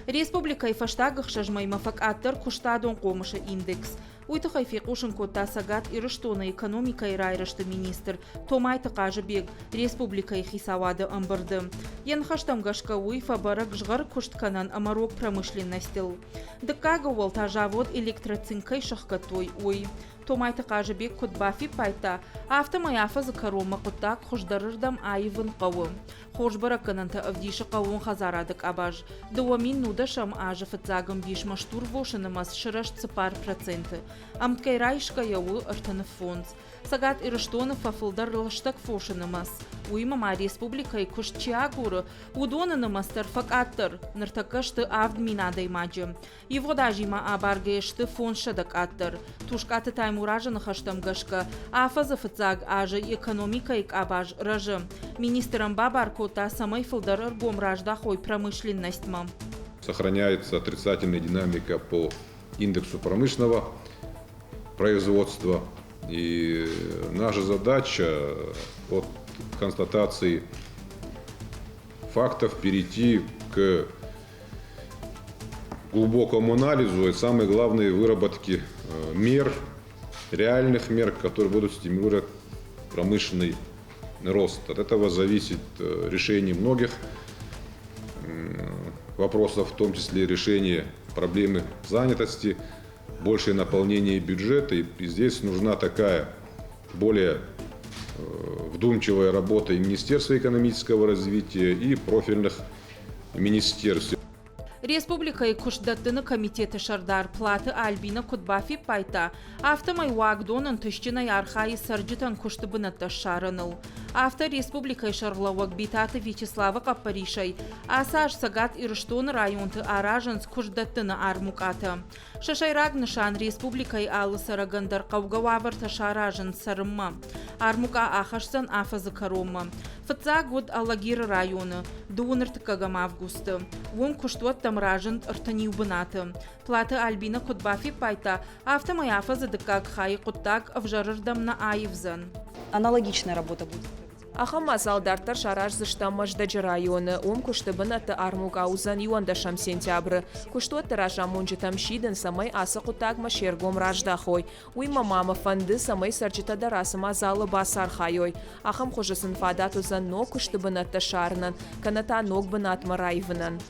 Республикӕйы фӕстаг ӕхсӕз мӕймӕ фӕкъаддӕр куыстадон хъомысы индекс. Уый тыххӕй фехъусын кодта Цӕгат Ирыстоны экономикӕйы райрӕзты министр Томайты Хъазыбег республикӕйы хицауады ӕмбырды. Йӕ ныхӕстӕм гӕсгӕ уый фӕбӕрӕг згъӕр куыст кӕнӕн ӕмӕ рог промышленностыл. Дыккаг ӕууӕл та завод Электроцинк кӕй сӕхгӕдтой, уый. Томайты Хъазыбег куыд бафиппайдта, афтӕмӕй афӕдзы кӕронмӕ хъуыддаг хуыздӕрырдӕм аивын хъӕуы. Хорз бӕрӕггӕнӕнтӕ ӕвдисы хъӕууон хӕдзарады къабаз. 2010 азы фыццаг ӕмбисмӕ стурвосы нымӕц сырӕзт 4%. Ӕмткӕй райсгӕйӕ у 35. Цӕгат Ирыстоны фӕфылдӕр лыстӕг фосы нымӕц. Уыимӕ ма республикӕйы куыст чи агуры, уыдоны нымӕц дӕр фӕкъаддӕр. Ныртӕккӕ сты 7000 адӕймаджы. Ивгъуыд азимӕ абаргӕйӕ сты 500 къаддӕр. Тускъаты Таймуразы ныхӕстӕм гӕсгӕ, афӕдзы фыццаг азы экономикӕйы къабаз рӕзы. Министрӕн бабар кодта, цӕмӕй фылдӕр ӕргом раздахой промышленностьмӕ. Сохраняется отрицательная динамика по индексу промышленного производства. И наша задача от констатации фактов перейти к глубокому анализу и, самое главное, выработке мер, реальных мер, которые будут стимулировать промышленный рост. От этого зависит решение многих вопросов, в том числе решение проблемы занятости, большее наполнение бюджета. И здесь нужна такая более вдумчивая работа и Министерства экономического развития, и профильных министерств. Республикӕйы куыстдӕттыны комитеты сӕрдар Платы Альбина куыд бафиппайдта, афтӕмӕй уагдон ӕнтыстджынӕй архайы цӕрджытӕн куысты бынӕттӕ ссарыныл. Афтӕ республикӕйы сӕргълӕууӕг Битаты Вячеславы хъӕппӕрисӕй ацы аз Цӕгат Ирыстоны районты аразынц куыстдӕттыны армукъатӕ. Сӕ сӕйраг нысан республикӕйы алы цӕрӕгӕн дӕр хъӕугӕ уавӕртӕ саразын цӕрынмӕ. Армукъа ахӕсдзӕн афӕдзы кӕронмӕ. Фыццаг уыд Алагиры районы, дыууын ӕртыккӕгӕм августы. Уым куыстуӕттӕм разынд 31 бынаты. Платы Альбина куыд бафиппайдта, афтӕмӕй афӕдзы дыккаг хайы хъуыддаг ӕвзӕрырдӕм нӕ аивдзӕн. Аналогичная работа будет. Ахӕм мадзал дарддӕр сараздзыстӕм Мӕздӕджы районы. Уым куысты бынӕтты армукъа уыдзӕн иуӕндӕсӕм сентябры. Куыстуӕтты разамонджытӕм сидын, цӕмӕй ацы хъуыддагмӕ се ргом раздахой. Уыимӕ ма мӕ фӕнды, цӕмӕй цӕрджытӕ дӕр ацы мадзалы бацархайой. Ахӕм хуызы сын фадат уыдзӕн ног куысты бынӕттӕ ссарынӕн, кӕнӕ та ног бынатмӕ раивынӕн.